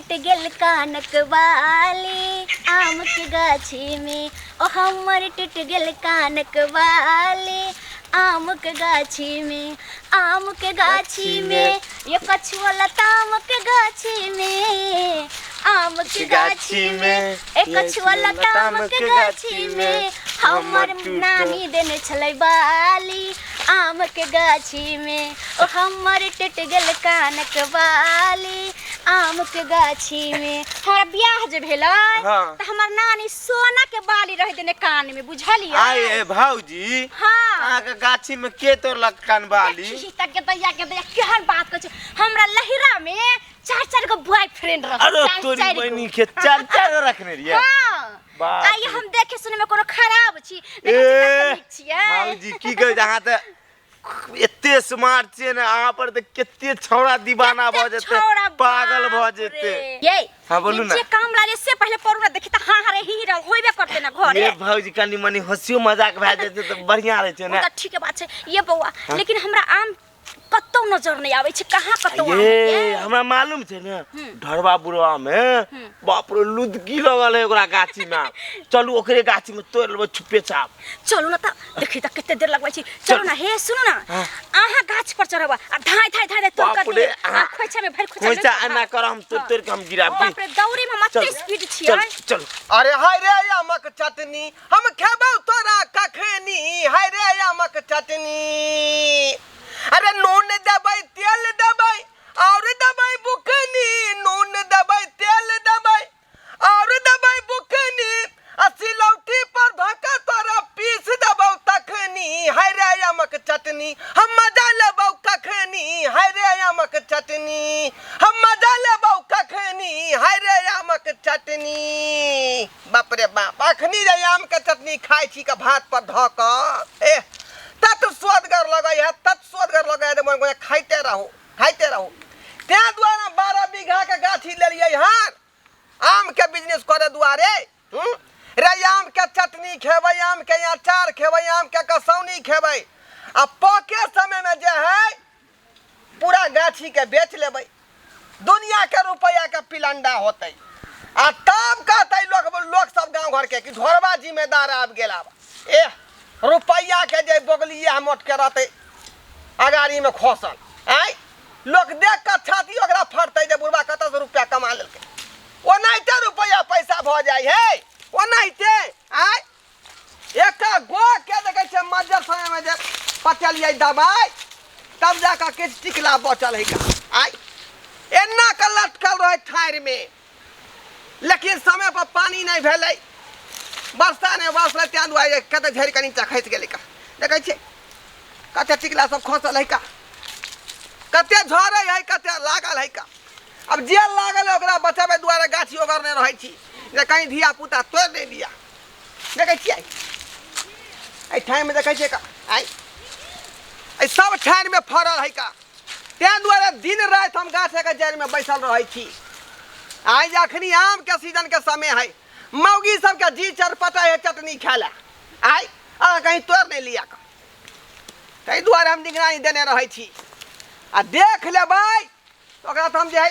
टूटि गेल कानक बाली आमके गाछीमे, ओ हमर टूटि गेल कानक बाली आमके गाछीमे, आमके गाछीमे, ये कछुआ लतामके गाछीमे, आमके गाछीमे, ए कछुआ लतामके गाछीमे, हमर नानी देने छलै बाली आमके गाछीमे, ओ हमर टूटि गेल कानक बाली आमके गाछीमे। हमरा बियाह जे भेलै तऽ हमर नानी सोना के बाली रहि देने कान में, बुझलियै? आइ ए भौजी। हाँ। अहाँके गाछी में के तोड़लक कानबाली? देखी तऽ गेदैया गेदैया केहन बात कहै छै। हमरा लहिरा में चार चार गो बॉयफ्रेंड रहे। अरे चार तोरी चार गो। बहिनी के चार चार गो रखने रहियै? हाँ। बाप आइ रे। हम देखे सुने में कोनो खराब छी? देखै छी ए कते नीक छियै। भौजी, की कहै छै, अहाँ तऽ एते स्मार्ट छियै ने, अहाँ पर तऽ कते छौड़ा दीवाना भऽ कते जेतै, छौड़ा, पागल भऽ बाप जेतै। रे। ये हाँ, बोलू ना। जे काम लागे से पहले पढ़ू ना, देखी तऽ हाँ हाँ रे ही ही रे होइबे करते ना घरे। ये भौजी, कनी मनी हंसियो मजाक भए जेतै तऽ बढ़िया रहै छै ओ ने। तऽ ठीके बात छै ये बौआ, लेकिन हमरा आम कतौ नजर नहीं आबै छै, कहाँ कतौ आम ये है? हमरा मालूम छै ने, ढरवा बुढ़वा में बाप रे लुदकी लगल है ओकरा गाछी में। चलू, ओकरे गाछी में तोड़ लेबै छुपे छाप। चलू ना तऽ देखी तऽ कते देर लगबै छी। चलू ना। हे सुनू ना, अहाँ गाछ पर चढ़ब आ धाय धाय धाय धाय तोड़ बाप कर रे, दे आ खोइछा में भरि खोइछा खोइचा में एना कर, हम तोड़ तोड़ के हम गिराब। बाप रे, दौड़े में हम चल एते स्पीड चल छियै। चल। अरे हाय रे आमक चटनी, हम खेबौ तोरा कखनी? हाय रे आमक चटनी, अरे नून देबै, तेल देबै और देबै बुकनी, नून देबै, तेल देबै और देबै बुकनी, आ सिलौटी पर धऽ तोरा पीस देबौ तखनी। हाय रे आमक चटनी, हम मजा लेबौ कखनी? हाय रे आमक चटनी, हम मजा लेबौ कखनी? हाय रे आमक चटनी। बाप रे बाप, अखनी जे आमके चटनी खाइ छी के भात पर धऽ कऽ, एह तत स्वदगर लगै है, तत स्वदगर लगै है जे मोन गोया खाइते रहू, खाइते रहू। ताहि दुआरे 12 बीघाके गाछी लेलियै हन आमके बिजनेस करे दुआरे। रे आमके चटनी खेबै, आमके अचार खेबै, आमके कसौनी खेबै, आ पके समयमे जे है पूरा गाछीके बेच लेबै, दुनियाके रुपैआके पिलंडा होतै, आ तब कहतै लोक लोक सब गाँव घरके कि ढोरबा जिम्मेदार आबि गेल। आब एह रुपैआके जे बोगलिए हम मोटके रहतै अगाड़ीमे खोसल, आँय लोक देख कऽ छाती ओकरा फटतै जे बुढ़बा कतऽसँ रुपैआ कमा लेलकै। ओनाहिते रुपैआ पैसा भऽ जाइ है ओनाहिते। आँय एकटा गो के देखै छियै मज्जर समयमे जे पचलियै दबाइ तब जाकऽ किछु टिकला बचल है का। आइ एना कऽ लटकल रहै ठाढ़िमे, लेकिन समय पर पानि नहि भेलै, वर्षा नहि बरसलै, ताहि दुआरे कते झड़ि कऽ नीचा खसि गेलै का। देखै छियै कते टिकला सब खसल है का, कते झड़ै है, कते लागल है का। आब जे लागल है ओकरा बचाबै दुआरे गाछी ओगरने रहै छी जे कहीं धिया पुता तोड़ि नहि दिया। देखै छियै एहि ठाममे देखै छियै का, आइ एहि सब ठाममे फड़ल है का। ताहि दुआरे दिन राति हम गाछके जड़िमे बैसल रहै छी। आइ जे अखनी आमके सीजनके समय है, मौगी सबके जी चरपटा है चटनी खाय लए, आइ अहाँ कहीं तोड़ि नहि लिअ कऽ, ताहि दुआरे हम निगरानी देने रहै छी। आ देख लेबै ओकरा तऽ हम जे है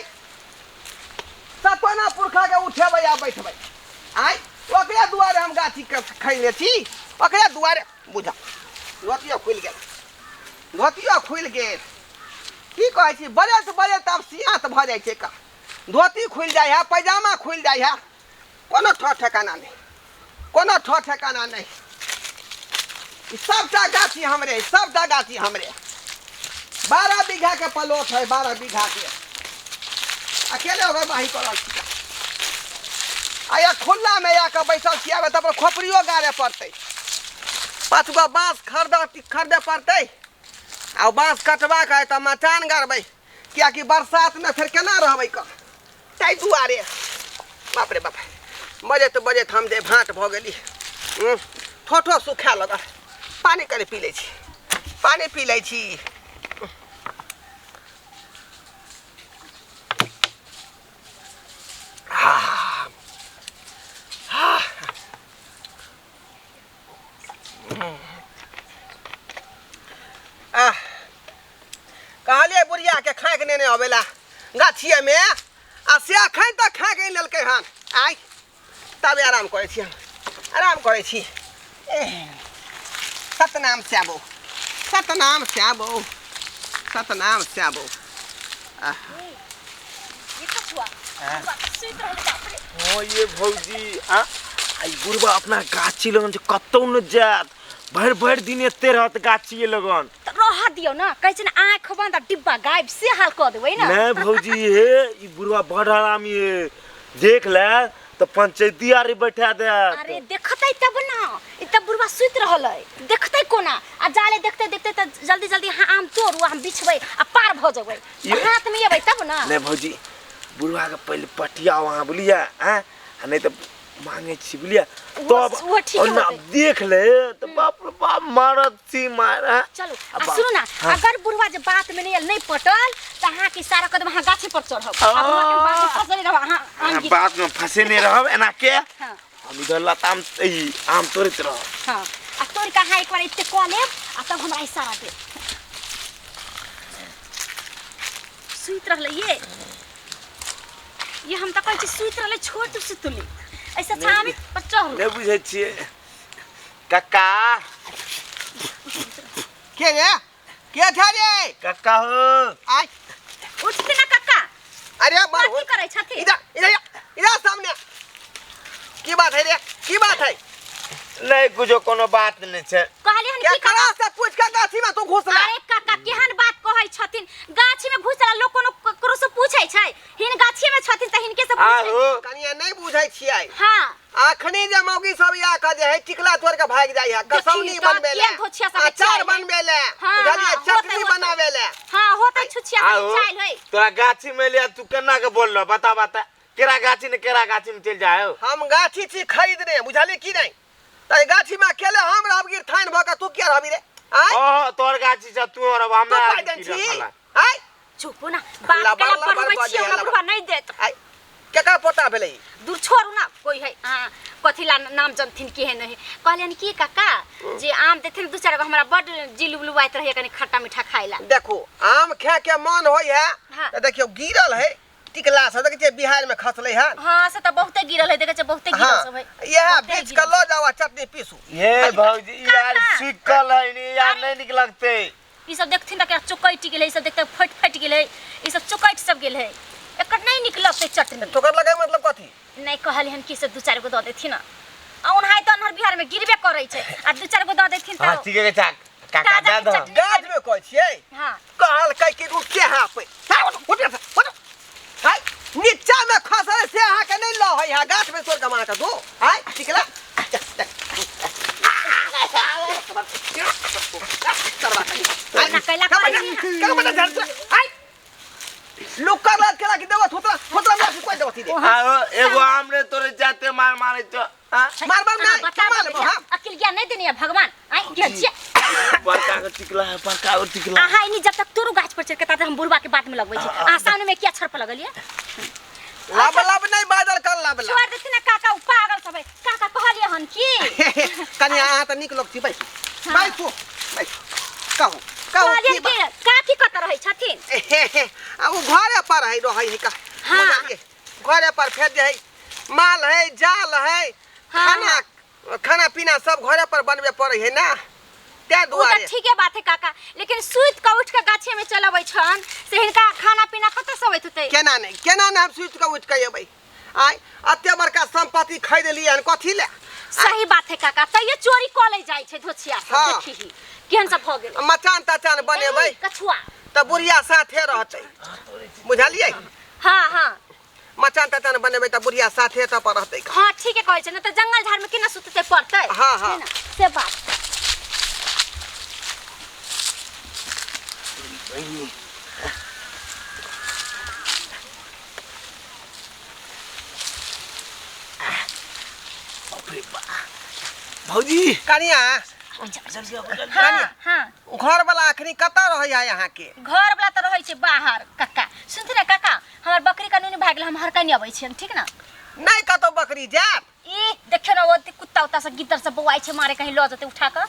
सपना पुरखाके उठेबै आ बैठबै। आइ ओकरे दुआरे हम गाछी खैले छी, ओकरे दुआरे। बुझा धोतियो खुलि गेल, धोतियो खुलि गेल। की कहै छी, बजैत बजैत आब सियात भऽ जाइ छै का। धोती खुलि जाइ है, पैजामा खुलि जाइ है, कोनो ठो ठेकाना नहि, कोनो ठो ठेकाना नहि। ई सबटा गाछी हमरे, सबटा गाछी हमरे। 12 बीघा के प्लॉट है, 12 बीघा के अकेले ओकर बाही करल छी। आ या खुला में आके बैसल छी, आबे तब खोपड़ियो गाड़े पड़तै, 5 गो बाँस खरीदे पड़तै, आ बाँस कटवा के तऽ मचान गाड़बै, कियाकि बरसात में फेर केना रहबै कऽ, ताहि दुआरे। बाप रे बाप, बजैत बजैत हम जे भाँट भऽ गेली, ठोठो सुखाए लगल। पानि कनि पी लै छी, पानि पी लै छी। आह, कहलियै बुढ़ियाके खाँकि नेने अबै ला गाछिएमे, आ से अखन तक खा के लेलकै हन। आइ तबे आराम करै छी, हम आराम करै छी। सतनाम श्याबो, सतनाम श्याबो, सतनाम श्याबो। हाँ ये भौजी आ आई बुढ़बा अपना गाछी लगन छै कतौ न जायत, भरि भरि दिन एते रहत गाछिए लगन। रह दियौ ना, कहै छै ने आँख बंद आ डिब्बा गायब, से हाल कऽ देबै ना। नहीं भौजी हे ई बुढ़वा बड़ हरामी है, देख ले तो पंचायती आरे बैठा दे। अरे देखतै तब ना, ई तब बुढ़वा सुति रहल है, देखतै कोना? आ जाले देखते देखते त जल्दी जल्दी हाँ आम तोड़ू, हम बिछबै आ पार भ जेबै, हाथ में एबै तब ना। नहीं भौजी बुढ़वा के पहले पटिया वहाँ बुझलियै आ नहीं तो मांगे छी बुझलियै तब और ना देख ले तो बाप रे बाप मारत छी मार। चलो आ सुनू ना, अगर बुढ़वा जे बात में नहीं नहीं पटल त अहाँ के इशारा कदम अहाँ गाछी पर चढ़ब, आ बुढ़वा के बात में फंसले रहब, अहाँ आम बात में फंसे नहीं रहब एना के। हम इधर लताम ई आम तोड़ैत रहब। हां आ तोड़ के अहाँ एक बार एते क लेब आ तब हमरा इशारा देब। सुति रहलै ये हम त कहै छी सुति रहलै, छोड़ दू सुतली, ऐसा छामी पर चढ़ू। नहीं बुझै छियै कक्का। के रे के था रे कक्का हो? आय उठते ना कक्का। अरे की करै छथिन? इधर इधर इधर सामने। की बात है रे, की बात है? नहीं कुछो कोनो बात नहीं छै। कहलियै हन की करा से पूछ के गाछी में तू घुसला। अरे काका केहन बात कहै छथिन, गाछी में घुसला लोग कोनो ककरो से पूछै छै? हिन गाछी में छथिन त हिनके से पूछै। कनिया नहीं बुझै छियै। हां अखनी जे मौगी सब या के जे है टिकला तोड़ के भाग जाइ है, कसौनी बनबे ले, अचार बनबे ले, बुझलियै, चटनी बनाबे ले। हां होतै छुछिया के चाइल है। तोरा गाछी में लिया तू केना के बोललो बता बता, केरा गाछी ने केरा गाछी में चल जाए। हम गाछी छी खरीदने बुझलियै की नहीं, त गाछी में अकेले हम रहब गिर थान भ के, तू किया रहबी रे? आय ओ तोर गाछी छ तू और हमरा आय चुप ना, बात केला पढ़बै छियै हमरा बुढ़वा नहीं देत। आय केकर पोता भेलै? दूर छोड़ू ना, कोई है कथी ला नाम जनथिन की है नहीं। कहलियन की काका जे आम देथिन दू चार गो, हमरा बड जी लुबलुआइत रहै कनी खट्टा मीठा खाइला। देखो आम खाए के मन होय है त देखियो गिरल है टिकला सब, देखै छियै बिहार में खसलै है। हां से त बहुते गिरल है, देखै छियै बहुते गिरल सब है। इएह बेच के ल जाओ आ चटनी पीसू। ये भौजी यार सिकल है नी यार, नहीं निक लगते। ई सब देखथिन त केना चोकैट गेलै, ई सब देखते फट फट गेलै, ई सब चोकैट सब गेल है, एकर नहीं निकलते चटनी। ठोकर लगे मतलब कथी? नहीं कहलियन हन कि से दू चार गो the देथिन, आ ओनाहि त अन्हर बिहार में गिरबे करै छै, आ दू चार गो the देथिन त। हां ठीक है काका दे दो। गाछ में कहै छियै? हां कहल कै कि रुके हां पे उठ उठ हाय नीचा में खसल से अहाँ के नहीं ल है, हां गाछ में तोड़ के मार के दो। हाय टिकला ना कैला करै हाय लुकर लात के राखि देबो, थोतरा थोतरा में कोई देबो दे। हां एगो आम ने तोरे जाते मार मारे तो मार मार नहीं मार लेबो। हां अकिल ज्ञान नहीं देनी है भगवान। आई के छियै बड़का के टिकला है, बड़का और टिकला। अहाँ इनी जब तक तोरू गाछ पर चढ़ के ताते हम बुढ़वा के बात में लगबै छी। अहाँ सामने में किया छड़ पर लगलियै? लब लब नहीं बाजल कर लब लब। छोड़ देथिन ना काका, उ पागल सब है। काका कहलियै हन की कनिया अहाँ त नीक लोक छी, बैसू बैसू बैसू, कहू कहू की काकी कत रहै छथिन? आ उ घरे पर है रहै है का। हां घरे पर फेर जे है माल है जाल है, खाना खाना पीना सब घरे पर बनबे पड़ै है ना, ते दुआरे। उ त ठीके बात है काका, लेकिन सुति के उठ के गाछे में चलबै छन से हिनका खाना पीना कत से होइत होतै? केना नहीं केना नहीं हम सुति के उठ के अबै? आय एते बड़का संपत्ति खरीद लियै हन कथी ले? सही बात है काका, तैयो चोरी क ले जाइ छै धोछिया सब। देखी केहन सब भ गेल। मचान तचान बनेबै कछुआ त बुढ़िया साथे रहतै बुझलियै? हां हां मचान तचान बनेबै त बुढ़िया साथे त पर रहतै। हां ठीके कहै छै, न त जंगल झाड़ में केना सुततै पड़तै। हां हां से बात। भौजी कनिया हाँ हाँ घर वाला अखनी कतऽ रहै है अहाँ के? घर वाला त रहै छै बाहर काका। सुनथिन ना काका, हमर बकरी का नून भाग गेल, हम हरकनी अबै छियन ठीक ना? नहीं कतौ बकरी जायत। ई देखियौ ना, ओ कुत्ता उत्ता सब गिद्दर सब बौआइ छै मारे, कहीं लऽ जेतै उठा कऽ।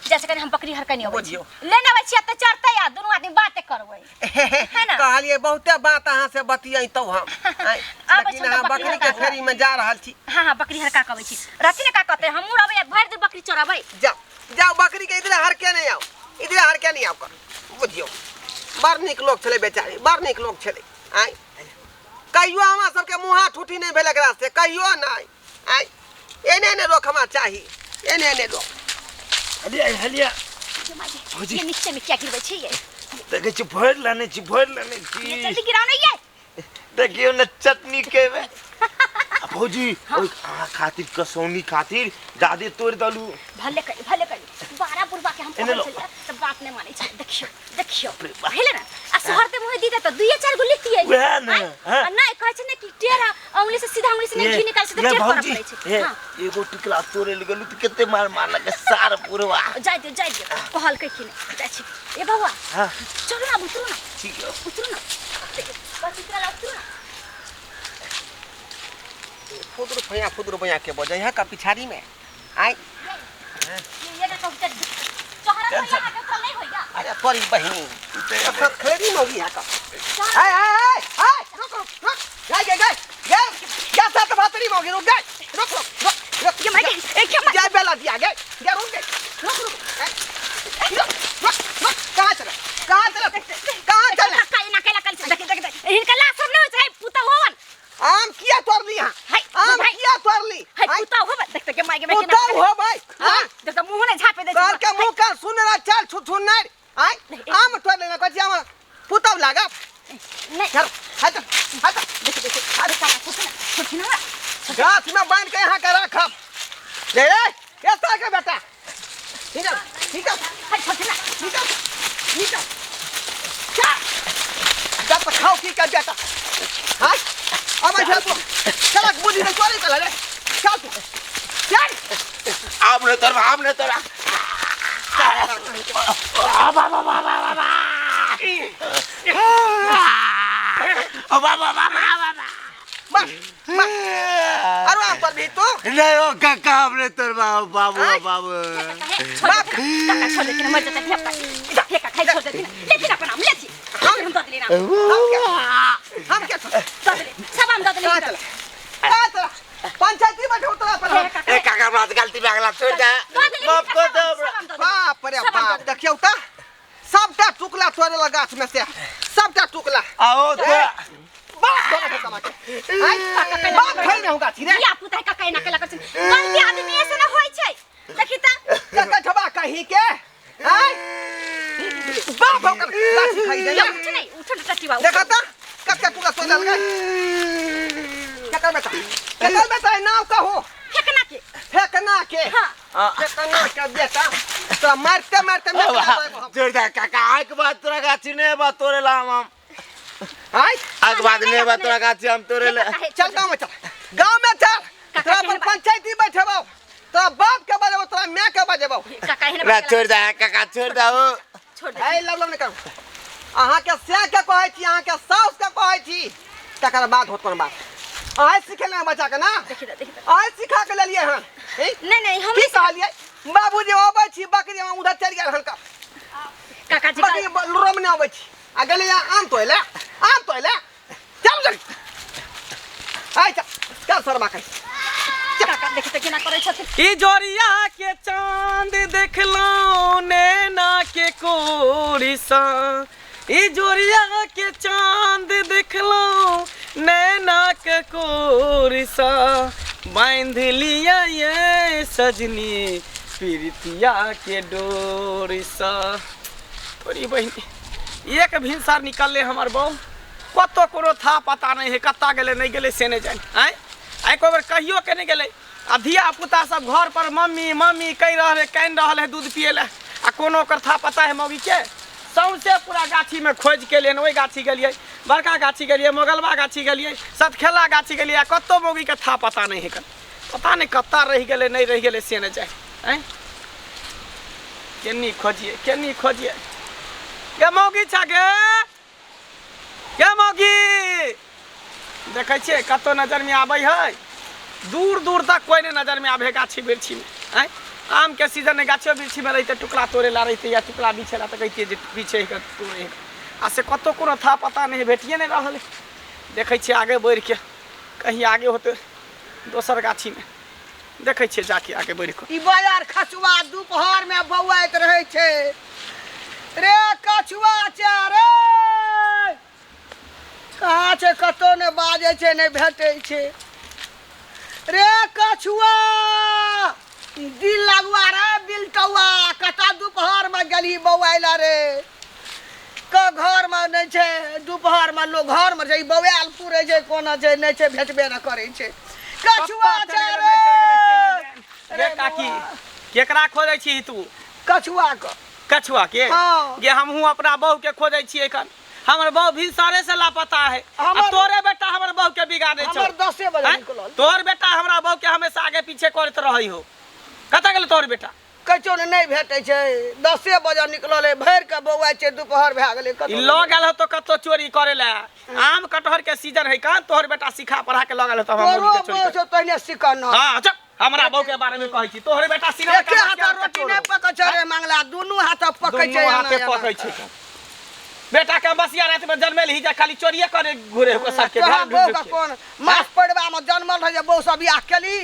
जैसे कनी हम बकरी हरकनी अबै छी। बुझियौ। लेने अबै छी तऽ चढ़तै आ दुनू आदमी बाते करबै। है ना? कहलियै बहुते बात अहाँ से बतियैतौ हम। आँय, आबै लेकिन छी अहाँ तऽ बकरी बकरी के हरका। फेरी में जा रहल छी। हाँ हाँ बकरी हरका के अबै छी। रहती ने का कहते हमहूँ रहबै आ भरि दिन बकरी चराबै। जाओ जाओ बकरी के इधरे हरके नहीं आओ, इधरे हरके नहीं आओ कर। बुझियौ बड़ नीक लोक छलै बेचारी, बड़ नीक लोक छलै। आँय कहियो हमरा सबके मुँहा ठूठी नहि भेल एकरा से, कहियो नहि। आँय एने एने लोक हमरा चाही, एने एने लोक। हलिया हलिया भौजी। ये नीचे में क्या गिरबै छी ये? देखै छी भरि लेने छी, भरि लेने ये छी। जल्दी गिराउ ने ये। देखियौ ने चटनी के में। आ भौजी ओहि अहाँ खातिर कसौनी खातिर जादे तोड़ि देलू। भले करी भले करी 12 बुढ़बा के हम एने कहै लो। छलियै तऽ बात नहि मानै छै। देखियौ देखियौ रे बाप। भेलै ने आ शहर मुँहे दीते तऽ दुइये चारि गो लितियै। उएह ने, आँय? हाँ। आ नहि कहै छै ने कि टेढ़ा अंगुली से सीधा अंगुली से नहि ये, घी निकाल छै तऽ ये टेढ़ करऽ भौजी, पड़ै छै। ये, हाँ। एगो टिकला तोड़े लए गेलू तऽ कते मार मारलक सार बुढ़वा। जाय दियौ जाय दियौ कहलकै कि नहि जाइ छी। ए बौआ हाँ। चलू ना उतरू ना। ठीक है। उतरू ना। बस उतरा ला उतरू ना। फुदुर फैया के बजै है का पिछाड़ी में। आय ये ना कहू तऽ चहरा तो यहाँ के उतरल नहीं होइया। अरे तोरी बहिनी सब खरीदी मौगी है का। आय आय आय आय रुक रुक रुक गए गए गए गए गए सात भातरी मौगी रुक गए रुक रुक रुक रुक ये माय ए क्या जाय बेला दिया गए गए रुक गए रुक रुक रुक रुक रुक कहाँ चला कहाँ चला कहाँ चला? काका एना केला कल देख देख देख हिनका लाश सब नहीं होय छै पुता होवन। आम किया तोड़ली हां? हाय, आम भाई। किया तोड़ली? हाय हाय, पुता होवन देख देख माय के माय पुता हो भाई। हां देख त मुंह ने झापे दे तोर के मुंह का सुन रहा चल छु छु नहीं। आय आम तोड़ लेना कथी आम पुता लागा। नहीं चल हट हट देख देख अरे काका छोड़ ना छोड़ ना। गाछ में बांध के यहाँ के रखब। ले ले ये साल के बेटा ठीक है ठीक है हाय छोड़ ना ठीक है ठीक है चल जब तक खाओ की कर बेटा। हां अब आ तू चल बुद्धि ने चोरी कर ले चल तू चल। आम ने तोरा आम ने तोरा। आ बाबा बाबा बाबा ओ बाबा बाबा बाबा बस बस अरे आम पर भी तू नहीं ओ काका हमने तोर बाबू बाबू काका काका छोड़ देथिन मर जेतै धिया पुता हे काका छोड़ देथिन लेथिन अपन आम लेथिन हम दऽ देलियै आम हम क्या दऽ देलियै सब आम दऽ कहाँ देलियै। चला कहाँ चला पंचायती बैठे उतरा पर। ए काका हमरा से गलती भए गेला छोड़ दे माफ कर दे हमरा। बाप रे बाप देखियौ त सबटा टुकला तोड़े ला गाछ में से सबटा टुकला। आओ तो बाप दोनों के तमा के बाप खाइ नहीं होगा छी रे। धिया पुता काका एना केला करछिन गलती आदमी ऐसे ना होय छै देखी त कका ठबा कही के आय बाप होकर गाछ खाइ दे ये उठ नहीं उठ टट्टी बाबू देखा त कका टुकला तोड़े लगा। केकर बेटा केकर बेटा नाम कहो? फेकना के फेकना के। हां फेकना के बेटा तो मारते मारते मैं छोड़ दे काका आइ के बाद तोरा गाछी नहीं बा तोरे ला हम। आय आइ के बाद नहीं बा तोरा गाछी हम तोरे ले। चल गांव में चल गांव में चल तोरा पर पंचायती बैठेबौ तोरा बाप के बजेबौ तोरा माय के बजेबौ। काका एहन ना छोड़ दे काका छोड़ दे हो छोड़ दे। ए लव लव नहीं करू अहाँ के से के कहै छी अहाँ के साउस के कहै छी तकर बाद होत कोन बात। अहाँ सिखेले बच्चा के ना देखी देखी अहाँ सिखा के लेलियै हन। नहीं नहीं हम की कहलियै बाबूजी अबै छी बकरी उधर चलि गेल हन काका जी बकरी रोम नहि अबै छी आ गेलियै आम तोड़ै आम तोड़ै चल जल्दी आइ चल चल शर्मा कहि काका देखी त केना करै छथिन। ई जोरिया के चांद देखलौं नैना के कोरिसा ई जोरिया के चांद देखलौं नैना के कोरिसा बांध लिया ये सजनी प्रीतिया के डोरिसा। तोरी बहिनी एक भिनसार निकलले हमर बहू कतो कोनो था पता नहीं है कत्ता गेलै नहीं गेलै से नहीं जानि। आँय एको बेर कहियो के नहीं गेलै आ धिया पुता सब घर पर मम्मी मम्मी कहि रहल है कानि रहल है दूध पिए लए आ कोनो ओकर था पता है मौगी के सौंसे पूरा गाछीमे खोजि के एलियै। ओहि गाछी गेलियै बड़का गाछी गेलियै मोगलबा गाछी गेलियै सतखेला गाछी गेलियै आ कतौ मौगीके था पता नहीं है पता नहीं कत्ता रहि गेलै नहीं रहि गेलै से नहीं जानि। आँय केनी खोजिए केनी खोजिए गे मौगी छा गे गे मौगी देखै छियै कतौ नजरमे आबै है दूर दूर तक कोइ नहि नजरमे आबै है गाछी वृक्षीमे। आँय आम के सीजन है, गाछो वृक्षी में रहिते टुकड़ा तोड़े ला रहिते या टुकड़ा बिछे ला तऽ कहितियै जे बिछे है तोड़े है। आ से कतौ कोनो था पता नहि भेटिए नहि रहल है। देखै छियै आगे बढ़िके कहीं आगे होतै दोसर गाछीमे, देखै छियै जाके आगे बढ़ि कऽ। ई बजार खचुआ दुपहर में बौआइत रहै छै रे, कछुआ छै रे, कहाँ छै? कतौ नहि बाजै छै, नहि भेटै छै रे कछुआ। दिल लगुआ रे बिलटौआ, कतऽ दुपहर में गेलही बौआइ ला रे? क घर में नहि छै, दुपहर में लोग घर में छै, ई बौआयल पुरै छै, कोना छै नहि छै, भेटबे नहि करै छै। कछुआ छै रे। रे काकी, केकरा खोजै छी तू? कछुआ के। कछुआ के? हाँ। गे हमहूँ अपना बहू के खोजै छियै एखन, हमर बहू भिनसरे से लापता है। आ तोरे बेटा हमर बहू के बिगाड़े छौ। हमर 10 बजे आँय? निकलल। तोहर बेटा हमरा बहू के हमेशा आगे पीछे करैत रहै हो। कतऽ गेल तोहर बेटा? कहियो ने नहि भेटै छै, 10 बजे निकलल है, भरि के बौआइ छै, दुपहर भए गेलै, कतौ ई लऽ गेल होतो कतौ चोरी करे लए। आम कटहर के सीजन है कहाँ, तोहर बेटा सिखा पढ़ा के लऽ गेल होतो हमरा तोरो मम्मी के चोरी बहू करे। छौ तहिने सिखन। हाँ चुप, हमरा बहू के बारे में कहै छी तोहर बेटा सीना एके हाथ रोटी नहि पकै छै रे मंगला, दुनू हाथ पकै छै। दुनू हाथे पकै छै। बेटा के बसिया रात में जन्मेल ही जा खाली चोरिए करे घुरे हो सबके तोहर घर बहू ढूंढ के के। कोन मास पड़वा में जन्मल रहे जे बहू सब बियाह केली?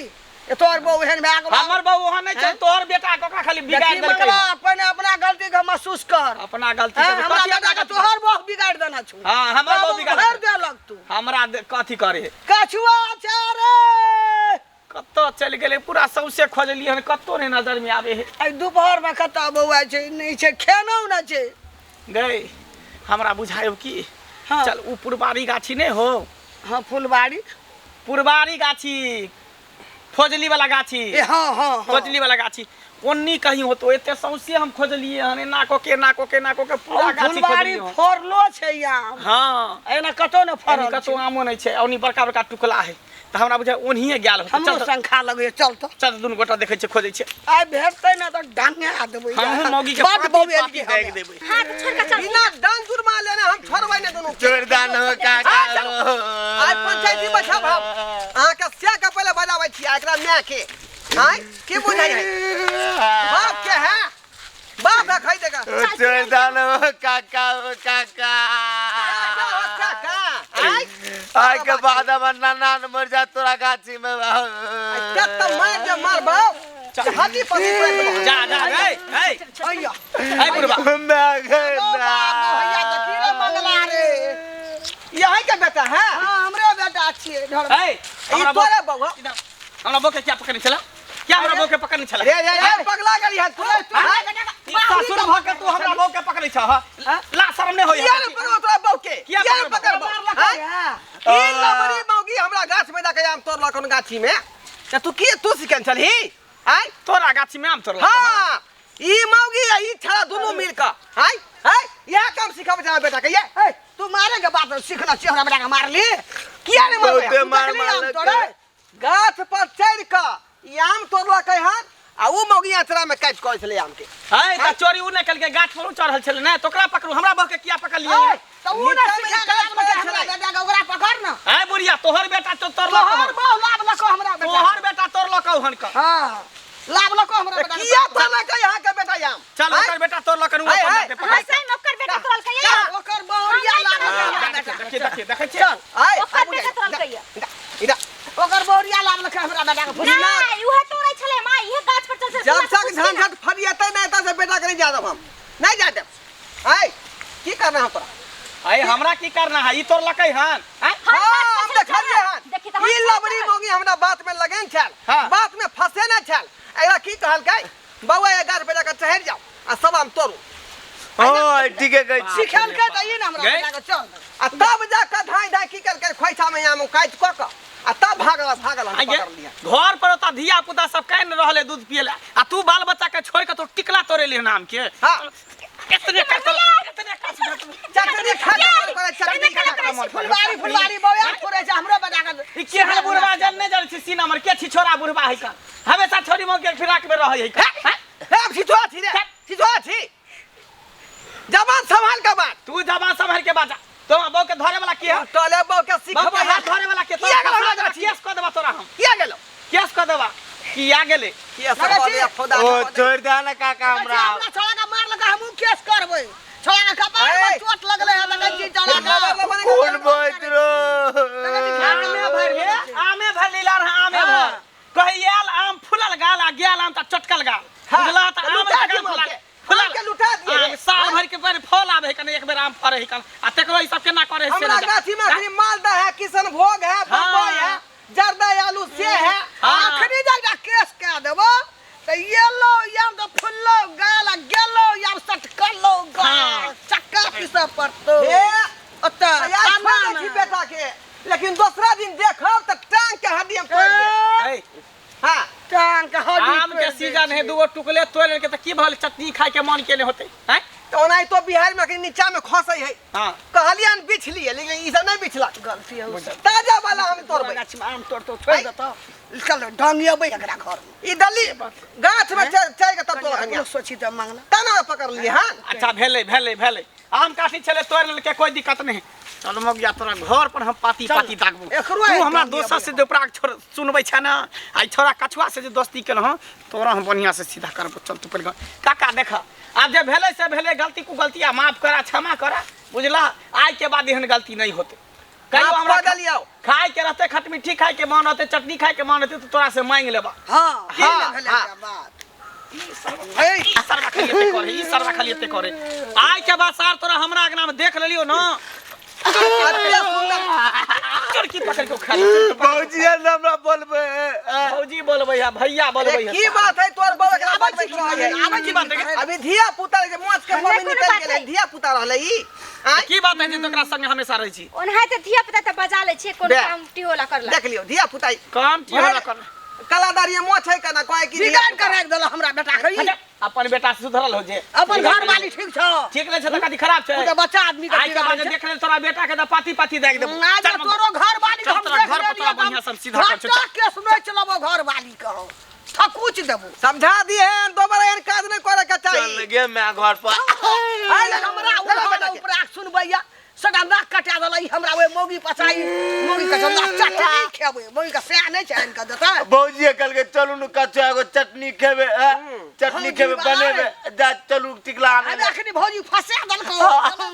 ए तोहर बहू एहन भए गेल। हमर बहू वहाँ नहीं छै, तोहर बेटा के ओकरा खाली बिगाड़ देखी देलकै। मंगला, पहिने अपना गलती के महसूस कर। अपना गलती हैं, के हमरा कथी बेटा अपना के गलती? तोहर बहू बिगाड़ देना छौ। हाँ, हमर बहू बिगाड़ भरि देलक। देलक तू। हमरा कथी करे? कछुआ छै रे। कतऽ चलि गेलै? पूरा सौंसे खोजलियै हन, कतौ नहि नजर में आबै है। आइ दुपहर में कतऽ बौआइ छै? नहि छै, खेनौ नहि छै। गई हमरा बुझायो की। हाँ। चल उ पुरबारी गाछी नहीं हो? हाँ, फुलबाड़ी। पुरबारी गाछी, फौजली वाला गाछी। ए हाँ हाँ हाँ। फौजली वाला गाछी ओन्नी कहीं होतो। एते सौंसे हम खोजलियै हन, एना कऽ के, एना कऽ के, एना कऽ के पूरा ओ गाछी फुलबाड़ी खोजलियै हन। फड़लो छै आम? हाँ। एना कतौ ने एनी फड़ल कतौ छै। आमो नहि छै, ओनी बड़का बड़का टुकला है, तऽ हमरा बुझाय ओन्हिए गेल होतै। हमरो चल तऽ- शंखा लगैए, चल तऽ। चल तऽ दुनू गोटा देखै छियै, खोजै छियै। आइ भेटतै ने तऽ डांगे देबै। हमहूँ मौगी के बड पाती बौएल पाती की दागि हमे। देबै। हाथ छोड़ के चल। बिना दान जुर्मा लेने हम छोड़बै ने दुनू के। छोड़ दान हो काका। आ, चलो। आइ पंचायती बैठब हम, अहाँके से के पहिले बजाबै छी आ एकरा माय के। आइ की बुझाइ है बाप के? है बाप है, खाइ देगा। छोड़ दान हो काका, हो काका। काका आइ आइ के बाद हमर नाना न मर जा तोरा गाछी में। कत मार जे मारबौ हाथी पति पड़ि देबौ। जा जा रे, ए। अइया। ए बुढ़बा। मैं गए ओ ना। बाप भैया, देखी रे मंगला रे, यही के बेटा है? हाँ, हमरे बेटा छियै ढोर। ए ई हमरा बहू तोरे बहू। हमरा बहू के क्या पकड़ने छला? क्या हमरा बहू के पकड़ने छला? रे रे रे, पगला गेली हन तू। ई ससुर भऽ के तू हमरा बहू के पकड़ै छह? ला शरम नहि होइए? किया ने पकड़बौ तोरा बहू के? किया किया ने पकड़बौ? पकड़बौ? आँय? ई लबरी मौगी हमरा गाछ में जाके आम तोड़लक कोन गाछी में, तऽ तू की तू सिखन छलही? आँय? तोरा गाछी में आम तोड़लक? हाँ, ई मौगी आ ई छड़ा दुनू मिल कऽ। आँय आँय, इएह काम सिखाबै छै हमरा बेटा के? ये ए, तू मारे के बात सिखना छियै? हमरा बेटा के मारली किया ने मारबै? बहुते तू मार देखली आम मारलकै। तोड़ै? गाछ पर चढ़ि कऽ ई आम तोड़लकै हन आ उ मौगी अचरा में काटि कऽ छलै आम के। है तऽ चोरी उ नहि केलकै, गाछ पर उ चढ़ल छलै ने, तऽ ओकरा पकड़ू, हमरा बहू के किया पकड़लियै? तऽ उ ने सिखा के लाबलकै हमरा बेटा के, ओकरा पकड़ न। है बुढ़िया, तोहर बेटा तो तोड़लक। तोहर बहू लाबलको हमरा बेटा। तोहर बेटा तोड़लक हन कऽ। हाँ, लाबलको हमरा बेटा के। किया तोड़लकै यहाँ के बेटा आम? चल, ओकर बेटा तोड़लक हन, उ आँय, अपन आँय, जाके पकड़। हाँ, सही में ओकर बेटा तोड़लकै ये। ओकर बहुरिया लाबलकै हमरा बेटा। देखिए देखिए, देखै छियै। चल आय। ओकर बेटा तोड़लकै ये। इधर ओकर बहुरिया लाबलकै हमरा बेटा के। नहीं, उहे तोड़ै छलै माँ, इहे गाछ पर चढ़। जब तक झंझट फरिएतै नहि तब से बेटा के नहि जा देब हम, नहीं जा देब। आय की करना है तोरा? अरे हमरा की करना है, ई तोड़लकै हन? आँय? हाँ, हम देखलियै हन। देखी तऽ हम ई लबरी मौगी हमरा बात में लगेन छल, हाँ। बात में फंसे न छल। एकरा की कहलकै? बौआ, ये गाछ पे जाके चढ़ि जाओ आ सब आम तोड़ू। हाँ, ठीके कहै छी। सिखेलकै तऽ ई ने हमरा गै? बेटा के। चल, आ तब जाके धाइ धाइ की केलकै, खोइछा में आम काटि कऽ कऽ आ तब भागल भागल, हम आगे पकड़ लिया। घर पर ओतऽ धिया पुता सब कानि रहले दूध पिए ला, आ तू बाल बच्चा के छोड़ के तू टिकला तोड़े ले नाम के। हाँ। एतने कर, एतने कर। चटनी खा के मन करै, चटनी खा के मन करै। फुलबाड़ी फुलबाड़ी बौआ थोड़े छै हमरो बेटा के। ई केहन बुढ़बा जन नहि जानै छी सीना हमर के छी, छोरा बुढ़बा है का हमेशा छोरी मौके के फिराक में रहै है का? हैं? हे, अब छिछुआ छी रे, छिछुआ छी, जबान संभाल के बात। तू जबान संभाल के बाजा। तो बहू के धरे वाला के है? तोले बहू के बहू के सिखबै हाथ धरे वाला के? किया गेलौ हमरा गाछी? केस कऽ देबा तोरा हम। किया गेलौ? केस कऽ देबा। की आ गेलै की असर भऽ गेलै फौदा ओ छोड़ दे ना काका हमरा हमरा छोड़ा के मार लगा हमहूँ केस करबै छोड़ा के कपार में चोट लगलै है देखै छी छोड़ा के कोन बैत रो आमे भर हे आमे भर लीला रहा आमे भर कही आयल आम फुलल गाल आ गेल आम त चटकल गाल बुझला त आम लुटा के दिए फुलल आमके। फुलल आमके लुटा दिए रे। आम साल भर के पर फल आवे कने एक बेर आम फरे कन आ तेकरो ई सब केना करे से हमरा नहि जान। गाछी में अखनी मालदा है किशनभोग है बम्बई है जर्दा आलू से है हाँ। अखनी जा केस कए देबो तऽ एलो याम तऽ फुललो गाल आ गेलो याम सटकलो गाल हाँ। चक्का पीसऽ पड़तौ हे ओतऽ यार थाना छोड़ दै छी मे। बेटा के लेकिन दोसरा दिन देखब तऽ टांग के हड्डी हम तोड़ि देब ए, हाँ टांग के हड्डी आम के तोड़ि दै सीजन है छै। दूगो टुकले तोड़ लेलके त की भल चटनी खाय के मन केने होते हैं तऽ ओनाहितो बिहार में अखनी नीचा में खसै है हां कहलियन बिछलिए लेकिन ई सब नहीं बिछलक गलती हो ताजा वाला हम तोड़बै गाछ में आम तोड़तो छोड़ देतो चल ढंगियेबै एकरा घर में ई दली गाछ में चढ़ के तब तोड़खनिया अपनो सोची तऽ मांगला तना पकड़लिए हाँ अच्छा भेलै भेलै भेलै आम काटी छलै तोड़ लेलके कोई दिक्कत नहीं चल मगिया तोरा घर पर हम पाती पाती दागबो एकरो तू हमरा एक दोसर से जे उपरा के छोड़ सुनबै छै ना आई छोरा कछुआ से जे दोस्ती केलहुँ तोरा हम बढ़िया से सीधा करबो चल तू पहिले घर। काका देख आब जे भेलै से भेलै गलती कु गलती आ माफ करा क्षमा करा बुझला आइ के बाद एहन गलती नहीं होते कहियो माफ हमरा कऽ देलियौ। खाय के रहते खटमिट्ठी खाय के मन रहते चटनी खाय के मन रहते तो तोरा से मांग लेबा हाँ हाँ, हाँ भेलै हाँ। एकरा बात ई सरवा खाली एते करे ई सरवा खाली एते करे आइ के बाद सार तोरा हमरा अंगना में देख लेलियो ना अते सुंदर चुड़की पकड़ के खा ले भौजी हमरा बोलबे भौजी बोलबै है भैया बोलबै अरे है की बात है तोर बाबा के बात बैठ रहल है आबै की बात है अभी धिया पुता के मोच के हमरा मम्मी कोनो निकल बात गेलै है। धिया पुता रहलै ई आँय की बात है जे तोरा संगे हमेशा रहै छी ओनाहिते धिया पुता तऽ बजा लै छियै कोनो बे। काम टिहोला करला देख लियौ धिया पुता काम टिहोला कर कलादारी मोछ है केना कहै कि धिया बिगाड़ पुता। के राखि देलक हमरा बेटा के ई। अपन बेटा से सुधरल हो जे अपन घर वाली ठीक छौ ठीक नहीं छै तऽ कथी खराब छै उ तऽ बच्चा आदमी के आइ के बाद बिगाड़ै छै। देख ले तोरा बेटा के तऽ पाती पाती दागि देबो आज चल मम्मी। तोरो घर वाली चल हम तोरा देख घर पर तोरा लेलियौ बढ़ियां से हम सीधा कर झट्टा केस नहि चलाबो घर वाली के हम थकुच देबो समझा दिए हन दोबारा एहन काज नहीं करे के चल चाही गे मैं घर पर आइ ले हमरा लगा उठा बेटा के। उपरा सुनबैया सदा नाक कटा देलै हमरा ओहि मौगी पचाई मौगी के चल चटनी खेबै मौगी के सएह नहि छै आनि कऽ देतै भौजी कहल के चलू न कच्चा एगो चटनी खेबे आ? चटनी भौजी खेबे बना बनेबे जा चलू टिकला आने अबे अखनी भौजी फंसा देलकौ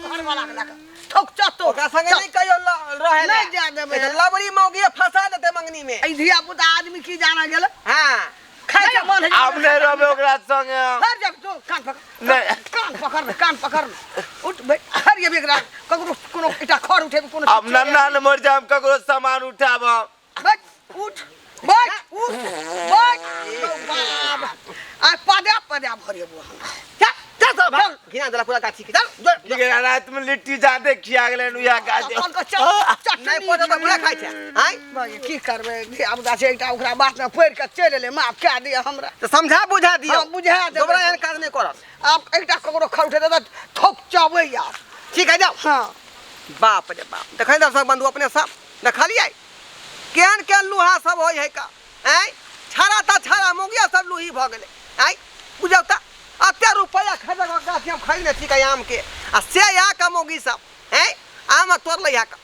घरवाला के लऽ कऽ ठोक चतो ओकरा संगे नहीं कहियो रहे नहि जाय देबै। लबरी मौगी फंसा देते मंगनी में एहि धिया पुता आदमी की जाना गेल हाँ खाय के मन है आब नहीं रहबे ओकरा संगे हर जब तू कान पकड़ नहीं। कान पकड़ ले, कान पकड़ ले। उठ बे हर ये एकरा ककरो कोनो एकटा खर उठेबे कोनो अब नन्ना न मर जाम ककरो सामान उठाब बैठ उठ बैठ उठ बैठ बाप आ पदे पदे भरेबो हम चल चल चल भाग घिना देला पूरा गाछी के चल जो ठीक है रात में लिट्टी ज्यादा खिया गेलै उएह गाछ अपन के चल चटनी नहीं पड़त तऽ पूरा खाइ छै आँय बाबा, की करबै धिया पुता छै एकटा ओकरा बात में पढ़ि कऽ चलि एलै माफ कए दिअ हमरा तऽ समझा बुझा दियौ हाँ, बुझा देबै। दोबारा एहन काज नहि करत आब एकटा ककरो खर उठेतै तऽ थोक चबै यार ठीक है जाओ हाँ बाप रे बाप देखै दर्शक बंधु अपने सब देखलियै केहन केहन लोहा सब होइ है का आँय छाड़ा तऽ छाड़ा मौगिया सब लोही भऽ गेलै आँय बुझाउ तऽ एते रुपैआ खरीद कऽ गाछ हम खरीदने छी का आमके आ से यहाँ का मौगी सब आँय आम तोड़लै यहाँ का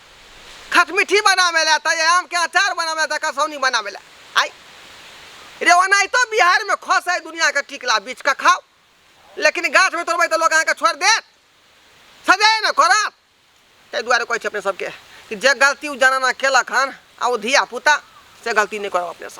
खटमिठी बनाबै लए तऽ आमके अचार बनाबै लए तऽ कसौनी बनाबै लए आँय रे ओनाहितो बिहारमे खसै दुनिआँके टिकला बीछ कऽ खाउ लेकिन गाछमे तोड़बै तऽ लोक अहाँके छोड़ि देत सजाए ने करत ताहि दुआरे कहै छी अपने सबके कि जे गलती ओ जनाना केलक हन आ ओ धिया पुता से गलती नहि करब अपने सब।